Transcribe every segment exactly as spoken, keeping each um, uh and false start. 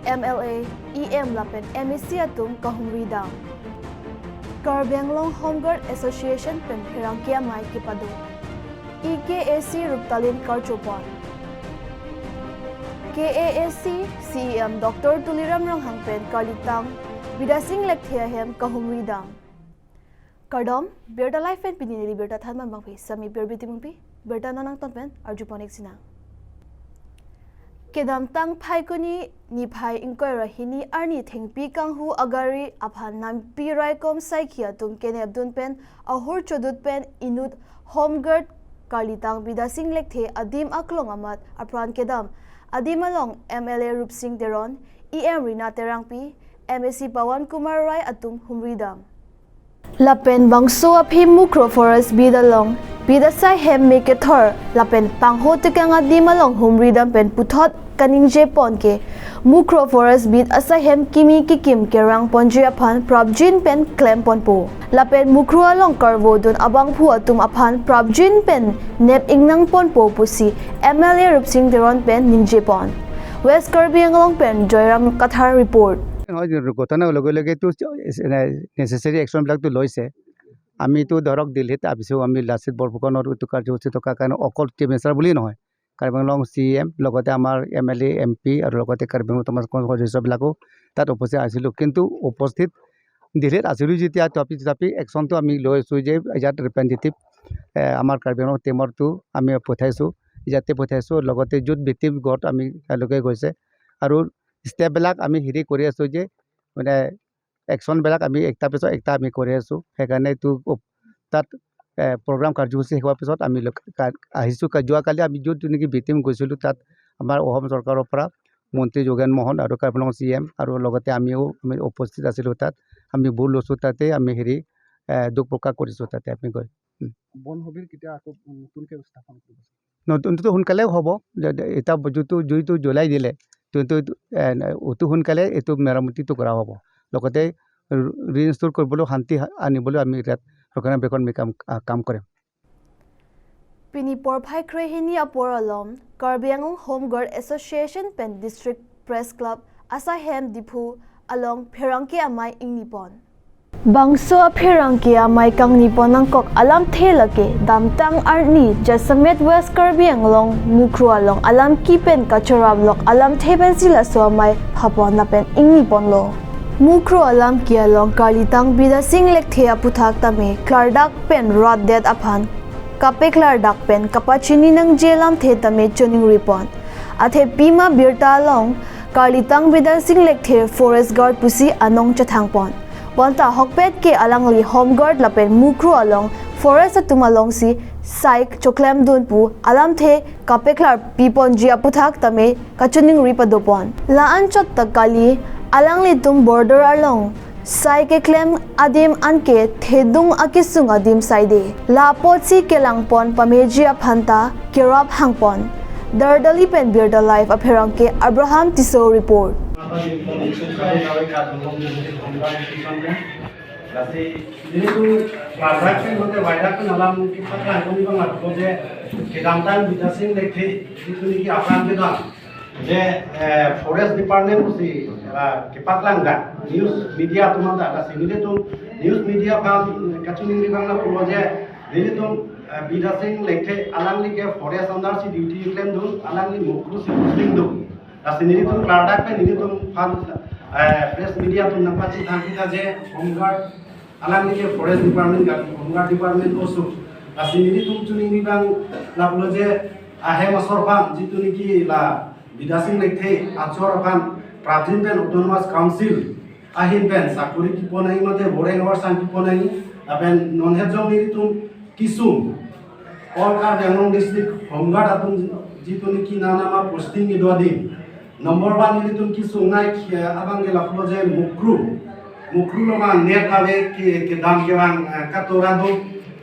M L A, E M lapen M A C atum kahumri dam. Karbi Anglong Home Guard Association pen pherangke amei kepado. E K A C ruptalin karchopon. K A A C C E M Doctor Tuliram Ronghang pen karlitang Bidya Sing Lekthe ahem kahumri dam. Kardom, Birta Live pen pini neli birta thanman bangphi Sami Birbiti Mungpi, birta nangton pen arjupon-ik sinang. Kedamtang Phaikuni niphai ingkoi ra hini arni thengpi kanghu agari aphan nampi raikom saikhi atum kenepdun pen ahur chodut pen inut Home Guard karlitang Bidya Sing Lekthe adim aklong amat apran kedam. Adim along M L A Rupsing Teron, E M Rina Terangpi, M A C Pawan Kumar Rai atum humri dam. Lapen bangso aphi Mukro Forest Beat along Bidya Sing Lekthe hem me kethor lapen pangho tekang adim along humri dam pen puthot kaningjepon ke Mukro Forest Beat asai hem kimi kikim kerangponji aphan prapjin pen klemponpo. Lapen Mukro along karvo dun abangphu atum aphan prapjin pen nep ingnangponpo pusi M L A Rupsing Teron pen ningjepon. West Karbi Anglong pen Joyram Kathar report. হয়, যে ঘটনা লগে লগে তো necessary action বিলাকতো লৈছে। আমিতো ধৰক দিল্লীত ভাবিছোঁ, আমি লাচিত বৰফুকনৰ এইটো কাৰ্যসূচী থকাৰ কাৰণে অকল চিফ মিনিষ্টাৰ বুলি নহয়, কাৰ্বি আংলং চি এম, লগতে আমাৰ এম এল এ, এম পি আৰু লগতে কাৰ্বি আংলং অট'নমাছ কনষ্টিটিউৱেঞ্চিৰ সদস্যবিলাকো তাত উপস্থিত আছিলোঁ। কিন্তু উপস্থিত দিল্লীত আছিলোঁ যেতিয়া তথাপি তথাপি একশ্যনটো আমি লৈছোঁ যে ইয়াত ৰিপ্ৰেজেণ্টেটিভ আমাৰ কাৰ্বি আংলং টিমৰটো আমি পঠাইছোঁ, ইয়াতে পঠাইছোঁ, লগতে য'ত ভিক্টিম গত আমি তেওঁলোকে গৈছে আৰু ষ্টেপবিলাক আমি হেৰি কৰি আছোঁ যে মানে একশ্যনবিলাক আমি একটা পিছত একটা আমি কৰি আছোঁ। সেইকাৰণে এইটো উপ- তাত এ, প্ৰগ্ৰাম কাৰ্যসূচী শেষ হোৱাৰ পিছত আমি লোক- কা- আহিছোঁ। কা- যোৱাকালি আমি য'ত নেকি ভিক্টিম গৈছিলোঁ, তাত আমাৰ অসম চৰকাৰৰ পৰা মন্ত্ৰী যোগেন মোহন আৰু কাৰ্বি আংলং চি এম আৰু লগতে আমিও আমি উপস্থিত আছিলোঁ তাত। আমি বুট লৈছোঁ, তাতে আমি হেৰি এ, দুখ প্ৰকাশ কৰিছোঁ তাতে আমি গৈ। বন হাবিৰ কেতিয়া আকৌ নতুনকৈ স্থাপন কৰিব? নতুনটো সোনকালে হ'ব। যে- যে- এতিয়া যিটো জুইটো জ্বলাই দিলে, কিন্তু এইটো, এ, অতি সোনকালে এইটো মেৰামতিটো কৰা হ'ব। লগতে ৰি- ৰিইনষ্টল কৰিবলৈ শান্তি হা- আনিবলৈ আমি ইয়াত ৰক্ষণাবেক্ষণ আমি কাম আ, কাম কৰিম। Pini porphai krehini apor along Karbi Anglong Home Guard Association pen District Press Club asai hem Diphu along pherangke amei ingnipon. Bangso apherangke amei kangnipon nangkok alamthe lake damtang arni jasemet West Karbi Anglong Mukro along alam ki pen kachorap lok alamthe pensi laso amei phapon lapen ingniponlo. Mukro alam ki along karlitang Bidya Sing Lekthe aputhak tame klardak pen rat det aphan kapeklardak pen kapachini nangji alamthe tame choningripon. Athe pima birta along karlitang Bidya Sing Lekthe Forest Guard pusi anong chethangpon. Bonta ahokpet ke alangli Home Guard lapen Mukro along Forest atum alongsi side choklemdun pu alamthe kapeklar piponji aputhak tame kachiningri padopon. La-anchot ta kali, alanglitum border along side keklem adim anke thedung akesung adim side. La apotsi kelangpon pameji aphan ta kerap hangpon. Dardali pen Birta Live apherangke Abraham Tisso report. Lasi, ini tuh, badak kan, mungkin badak kan alam kita kan, ini bang, aku je, kedamtang Bidya Sing Lekthe, itu niki apran kedam. Je, eh, Forest Department pusi, eh, kepaklang dak, news media atum anta, lasi nelitum news media aphan kachiningri abang lapulo je, nelitum, eh, Bidya Sing Lekthe alangli ke forest under si duty klemdun, alangli Mukro si posting dun. Lasi nelitum klardak pen nelitum aphan, eh, press media atum nangpachethang kita je Home Guard alangli ke Forest Department kali, Home Guard Department oso. Lasi nelitum chiningri abang lapulo je ahem asor aphan, jitu niki la Bidya Sing Lekthe achor aphan prapjin pen Autonomous Council ahin pen sakori kiponai mate boreng awar sang kiponai, lapen non het jong nelitum kesung All Karbi Anglong District Home Guard atum jitu niki nanama posting kedo adim. Number one nelitum kesung nai, eh, abang ke lapulo je Mukro. Mukro along net ave ke, kedam kevang, eh, katora do,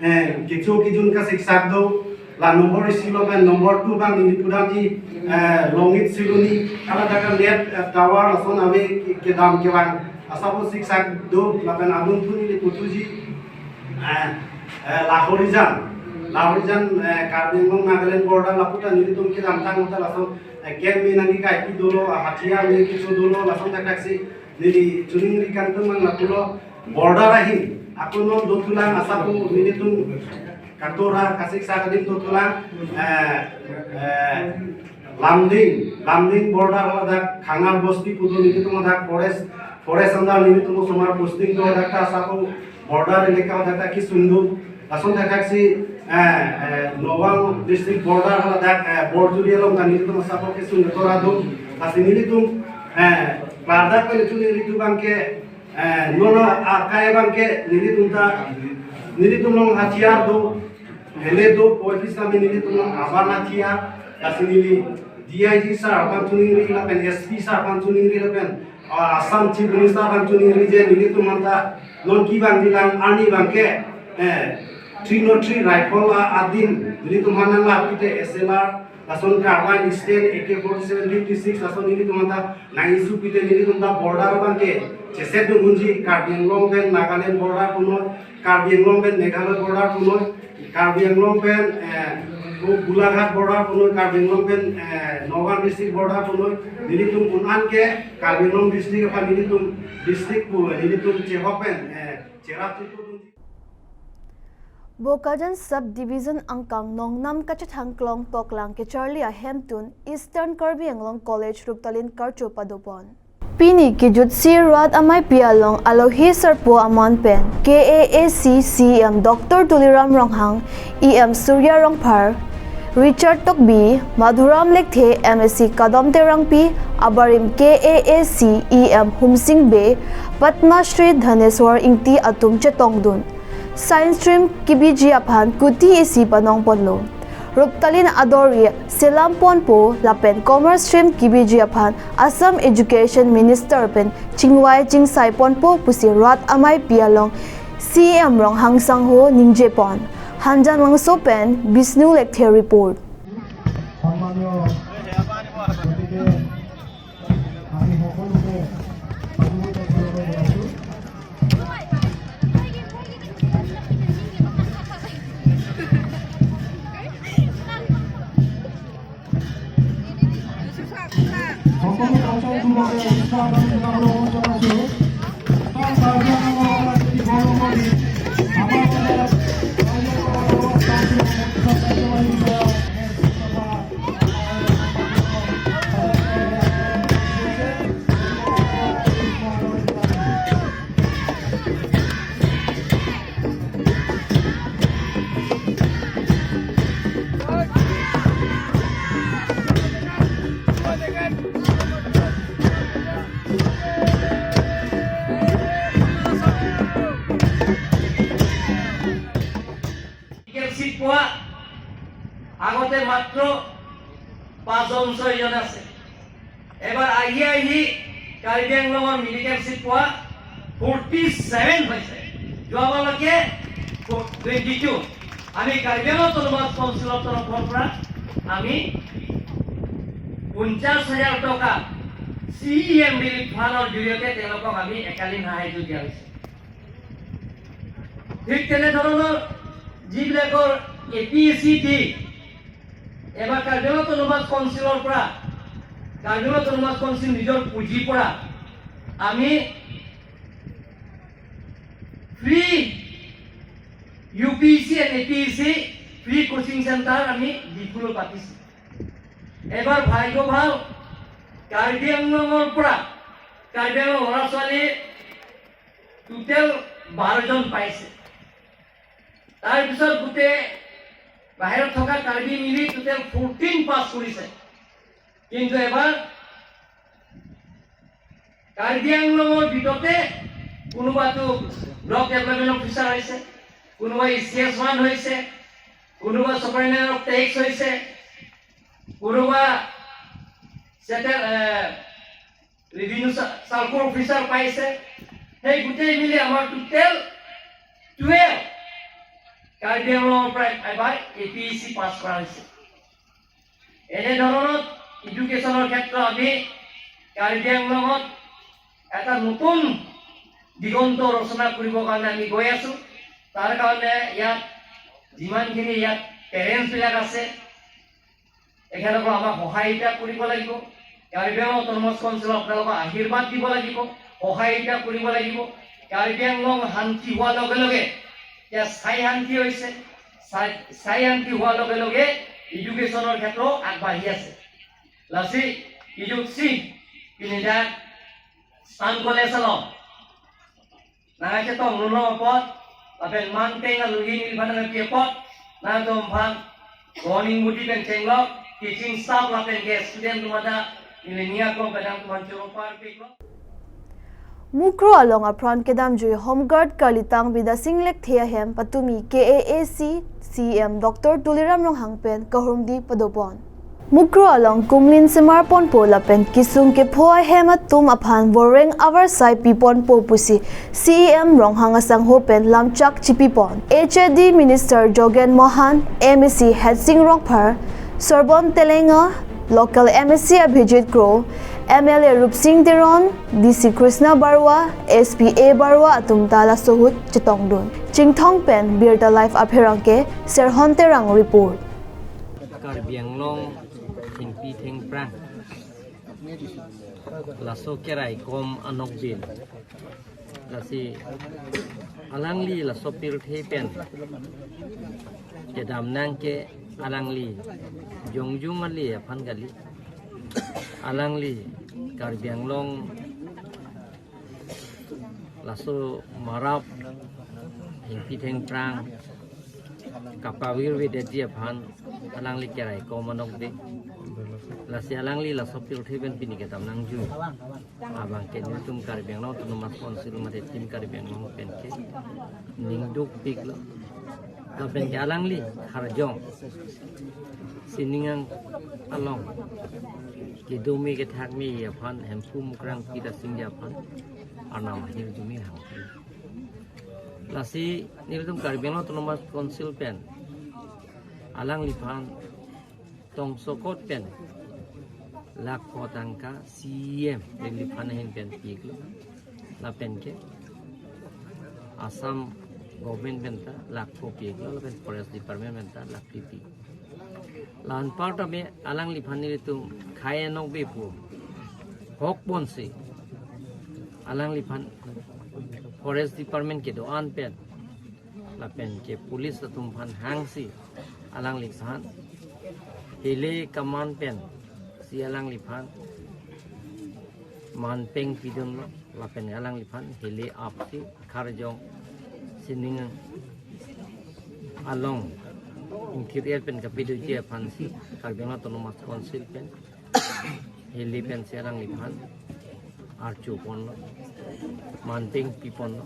eh, kecho kejun kasiksak do. La number isi along pen number two abang neli pudamji, eh, Longit Siloni. Alada ka net, eh, tower lason ave ke, kedam kevang. Asap siksak do, lapen adun pun neli putuji. Eh, eh, Lahorijan. Aurijan, eh, Karbi Anglong Nagaland border lapu ta nelitum kedamtang ta lason, eh, camp me nangkekaipi dolo, ah, hathiar me kecho dolo, lason thakthaksi neli choningri kangtung nang lapulo border ahin. Ako non dothulang asapu nelitum katora kasiksak adim dothulang, eh, eh, Lumding, Lumding border hadak Khangar Bosti pu do nelitum hadak forest, forest under nelitum osomar posting do hadak ta asapu border elaka hadak ta kesung do. Lason thakthaksi, eh, eh, Nagaon district border hadak, eh, Borjuri along ta nelitum asapu kesung katora do. Lasi nelitum, eh, klardak pen choningri abangke, eh, nono akai abangke nelitum ta, nelitum along hathiar do, helmet do, poisa me nelitum along aban hathiar, lasi neli D I G sir aphan choningri lapen S P sir aphan choningri lapen, ah, Assam Chief Minister aphan choningri je nelitum anta non kevangjilang arni abangke, eh, three nought three rifle a adim nelitum aphan nanglapi te S L R, lason carbine stand A K forty-seven fifty-six lason nelitum anta nang-issue pi te nelitum ta border abangke chesedun unji Karbi Anglong pen Nagaland border punoi, Karbi Anglong pen Meghalaya border punoi, Karbi Anglong pen, eh, Go-, Golaghat border punoi, Karbi Anglong pen, eh, Nagaon district border punoi, nelitum un-an ke Karbi Anglong district aphan nelitum district pu nelitum chehok pen, eh, cherap chitu. Bokajan Sub Division angkang Nongnam kachethang Klong Toklang kecharli ahemtun Eastern Karbi Anglong College Ruptalin karcho padopon. Pini kejutsi rat ameipi along alohi sarpo aman pen K A A C C E M Doctor Tuliram Ronghang, E M Surya Rongphar, Richard Tokbi, Madhuram Lekthe, M A C Kadom Terangpi, abarim K A A C E M Humsing Bey, Padma Shri Dhaneswar Ingti atum chetongdun science stream kebiji aphan kuti isi panong ponlo. Ruptalin ador-i selam ponpo lapen commerce stream kebiji aphan Assam Education Minister pen chingvai chingsai ponpo pusi rat ameipi along C E M Ronghang sangho ningje pon. Hanjanglangso pen Bishnu Lekthe report. সন্মানীয়, গতিকে আমি সকলোকে ধন্যবাদ জনাইছোঁ। সকলো দৰ্শক যুৱকে উৎসাহ আৰু জনাইছোঁ। মেডিকেল চিট পোৱা আগতে মাত্ৰ পাঁচজন ছয়জন আছে। এবাৰ আহি আহি কাৰ্বি আংলঙৰ মেডিকেল চিট পোৱা ফৰ্টি ছেভেন হৈছে। যোৱাবাৰলৈকে টুৱেণ্টি টু। আমি কাৰ্বি আংলং অট'নমাছ কাউন্সিলৰ তৰফৰ পৰা আমি পঞ্চাছ হাজাৰ টকা চি ই এম ৰিলিফ ফাণ্ডৰ জৰিয়তে তেওঁলোকক আমি এককালীন সাহায্য দিয়া হৈছে। ঠিক তেনেধৰণৰ যিবিলাকৰ এ পি ই চি দি এবাৰ কাৰ্বি আংলং অট'নমাছ কাউন্সিলৰ পৰা, কাৰ্বি আংলং অট'নমাছ কাউন্সিল নিজৰ পুঁজিৰ পৰা আমি free U P E C and A P E C free coaching centre আমি ডিফুলৈ পাতিছোঁ। এবাৰ ভাগ্য ভাল, কাৰ্বি আংলঙৰ পৰা কাৰ্বি আংলং ল'ৰা ছোৱালী টোটেল বাৰজন পাইছে। তাৰপিছত গোটেই বাহিৰত থকা কাৰ্বি মিলি টোটেল ফৰ্টিন পাছ কৰিছে। কিন্তু এবাৰ কাৰ্বি আংলঙৰ ভিতৰতে কোনোবাটো ব্লক ডেভেলপমেণ্ট অফিচাৰ হৈছে, কোনোবা ই চি এছ ওৱান হৈছে, কোনোবা ছুপাৰিণ্টেণ্ডেণ্ট অফ টেক্স হৈছে, কোনোবা চেটেল, এ, ৰেভিনিউ চা-, চাৰ্কল অফিচাৰ পাইছে। সেই গোটেই মিলি আমাৰ টোটেল টুৱেলভ কাৰ্বি আংলঙৰ পৰা এবাৰ এ পি ই চি পাছ কৰা হৈছে। এনেধৰণত এডুকেশ্যনৰ ক্ষেত্ৰত আমি কাৰ্বি আংলঙত এটা নতুন দিগন্ত ৰচনা কৰিবৰ কাৰণে আমি গৈ আছোঁ। তাৰ কাৰণে ইয়াত যিমানখিনি ইয়াত পেৰেণ্টছবিলাক আছে, তেখেতসকলক আমাক সহায়িতা কৰিব লাগিব। কাৰ্বি আংলং অট'নমাছ কাউন্সিলক আপোনালোকৰ আশীৰ্বাদ দিব লাগিব, সহায়িতা কৰিব লাগিব। কাৰ্বি আংলং শান্তি হোৱাৰ লগে লগে এতিয়া স্থায়ী শান্তি হৈছে, স্থায়ী স্থায়ী শান্তি হোৱাৰ লগে লগে এডুকেশ্যনৰ ক্ষেত্ৰও আগবাঢ়ি আছে। Lasi, ijuk si, pini dak Sangkole Salom. Nangchetong luno apot, lapen manteng aluhi nilphan nangpi apot, nangtumphan, warning budi pen chenglok, teaching staff lapen ke student atum ta, niliniya ko kadang tumphan choro parpiklo. Mukro along apran kedamjui Home Guard kalitang Bidya Sing Lekthe ahem patumi K A A C C E M Doctor Tuliram Ronghang pen kahumri padopon. Mukro along kumlin semar ponpo lapen kisung kepho ahem atum aphan voreng avarsai pipon po pusi C E M Ronghang asangho pen lamchak chipipon. H A D Minister Jogen Mohan, M A C Hetsing Rongphar, Sorbon Telenga, Local M A C Abhijit Kro, M L A Rupsing Teron, D C Krishna Barua, S P A Barua atum ta laso ahut chetongdun. Chinthong pen Birta Live apherangke Serhon Terang report. Karbi Anglong thengpi thengphrang laso keraikom anokbe. Lasi alangli laso pirthe pen kedam nang ke alangli jongjung ali aphan kali. Alangli Karbi Anglong laso marap thengpi thengphrang kapavirvedetji aphan alangli keraikom anokbe. Lasi alangli laso pirthe pen pini kedam nangjui abang ke nelitum Karbi Anglong Autonomous Council mate Team Karbi Anglong pen ke ning dukpiklo. Lapen ke alangli Kharjong sining along kedome kethakme aphan Hemphu Mukrang Bidya Sing aphan arnam ahirjume hang. Lasi nelitum Karbi Anglong Autonomous Council pen alangliphan tongsokot pen lakh pho tangka C E M neliphan ahin pen piklo. Lapen ke Assam government pen ta lakh pho piklo, lapen Forest Department pen ta lakh phli pi. La anparta me alangliphan nelitum khei anokbe pu hok ponsi alangliphan Forest Department kedo-an pen lapen ke police atum aphan hangsi alangliphan hile kaman pensi alangliphan manpeng pidunlo, lapen alangliphan hile apsi Kharjong sining along ingthir-et pen kapidoji aphansi Karbi Anglong Autonomous Council pen hile pensi alangliphan archo ponlo, manpeng piponlo.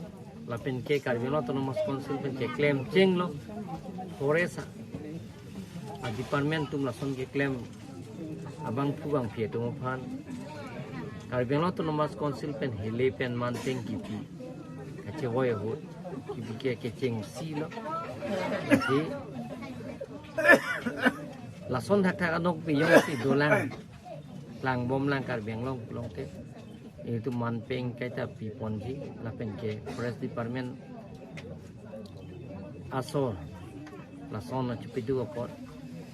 Lapen ke Karbi Anglong Autonomous Council pen keklem chenglo, Forest a-department atum lason keklem abangphu bangphi atum aphan Karbi Anglong Autonomous Council pen hile pen manpeng kipi kachevoi ahut kipi ke kechengsi lo. Lasi lason thakthak anokbe jongsi dolang klangbomlang Karbi Anglong pulote, itum manpeng kaita piponji lapen ke Forest Department asor lason achupidu apot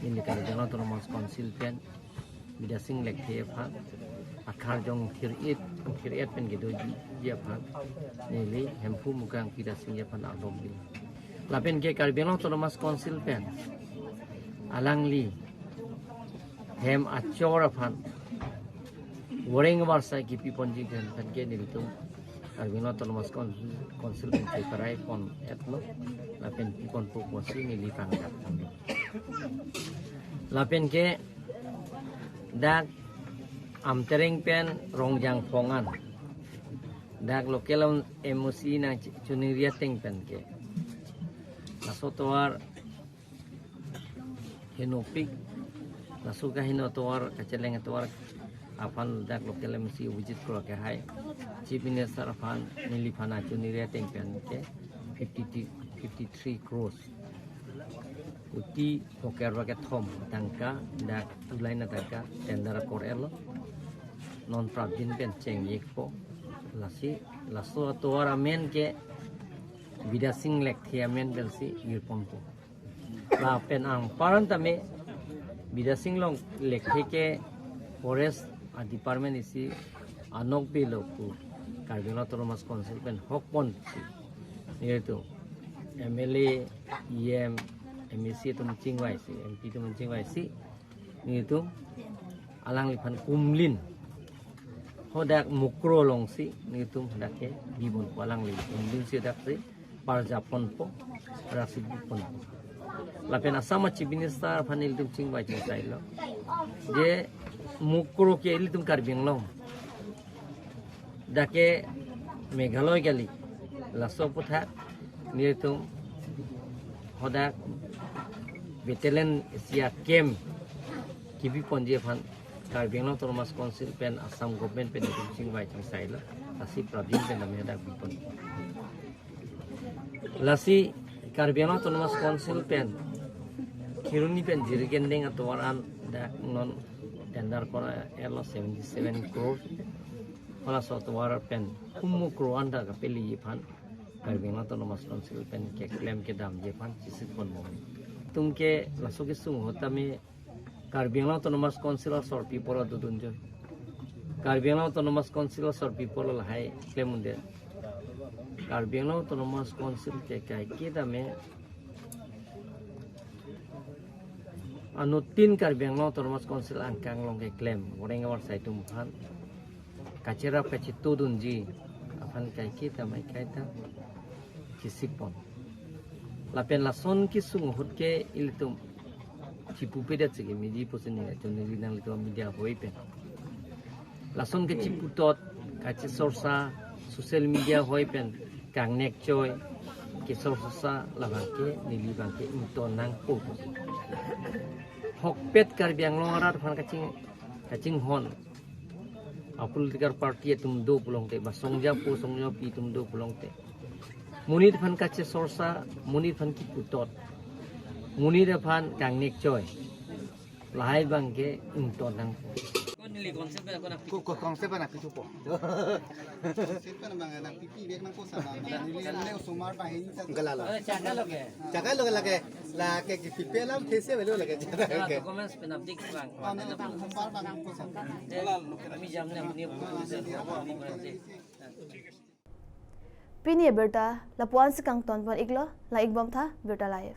neli Karbi Anglong Autonomous Council pen Bidya Sing Lekthe aphan, a-Kharjong thir-et, thir-et pen kedoji aphan neli Hemphu Mukrang Bidya Sing aphan ardom di. Lapen ke Karbi Anglong Autonomous Council pen alangli hem achor aphan voreng avarsai kipiponji pen pen ke nelitum Karbi Anglong Autonomous Council, Council pen cheparai pon-etlo, lapen piponpo pusi neli pangdak tanglo. Lapen ke dak Amtereng pen Rongjang Phongan, dak local M O C nangchoningri ateng pen ke laso tovar henopik, laso kaheno tovar, kacheleng tovar aphan dak local M C Abhijit Kro ke hai Chief Minister aphan neliphan achoningri ateng pen ke fifty, fifty three crores, kuti pho kre-ro kethom tangka dak tulai na tangka tender akor-etlo. Non prapjin pen cheng-ikpo. Lasi laso tovar amen ke Bidya Sing Lekthe amen pensi irponpo. Lapen anparta me Bidya Sing Engleng lekthe ke forest a department isi anokbe lo pu Karbi Anglong Autonomous Council pen hokpon si nelitum M L A, E M, M A C atum chingvaisi, M P atum chingvaisi nelitum alangliphan kumlin hadak Mukroh alongsi nelitum hadak ke bipon pu, alangli kumlin si hadak si parjapponpo, hadak si biponpo. Lapen Assam a Chief Minister aphan nelitum chingvai chingsailo je Mukroh ke ilitum Karbi Anglong, dak ke Meghalaya kali, laso aputhak nelitum hadak battalion isi a camp kebiponji aphan Karbi Anglong Autonomous Council pen Assam government pen nelitum chingvai chingsailo, lasi prabin pen nami hadak bipon. Lasi Karbi Anglong Autonomous Council pen Kheroni pen Jirikinding atovar an dak non tender kora-etlo seventy seven crore. Halaso atovar pen Mukroh an dak kapeliji aphan Karbi Anglong Autonomous Council pen keklem kedamji aphan chesik ponbom. Itum ke laso kesung ahut tame Karbi Anglong Autonomous Council asor pi apor dodunjoi. Karbi Anglong Autonomous Council asor pi apor lahai klem un'e. Karbi Anglong Autonomous Council ke kaike tame anuttin Karbi Anglong Autonomous Council angkang along keklem voreng avarsai atum aphan kacherap kachetodunji aphan kaike tame kaita chesik pon. Lapen lason kesung ahut ke ilitum chipupedet si ke media pusi neli atum neli nanglitum media hoi pen lason kechiputot, kachesorsa, social media hoi pen kangnek choi kesorsa labang ke neli abang ke ington nangpo. Hokpet Karbi Anglong arat aphan kaching kachinghon a political party atum do pulote, ba songja po songja pi atum do pulote, monit aphan kachesorsa, monit aphan keputot, monit aphan kangnek choi, lahai abang ke ington nang. Ko, ko, konsep na pitu po. Sip kan bang na pipi bek nang kosa bang. Neli neli osomar bang ini sa. Enggak lah, lah. Ada cakap lo ke? Cakap lo lagi. Lah ke pipi alam these belo lagi. Cakap lo ke. Comments penapdik bang. Bang na bang hombar bang kosa. Kami jam na ni. Pini abirta lapu-an si kangton pon iklo, lang-ik bomtha Birta Live.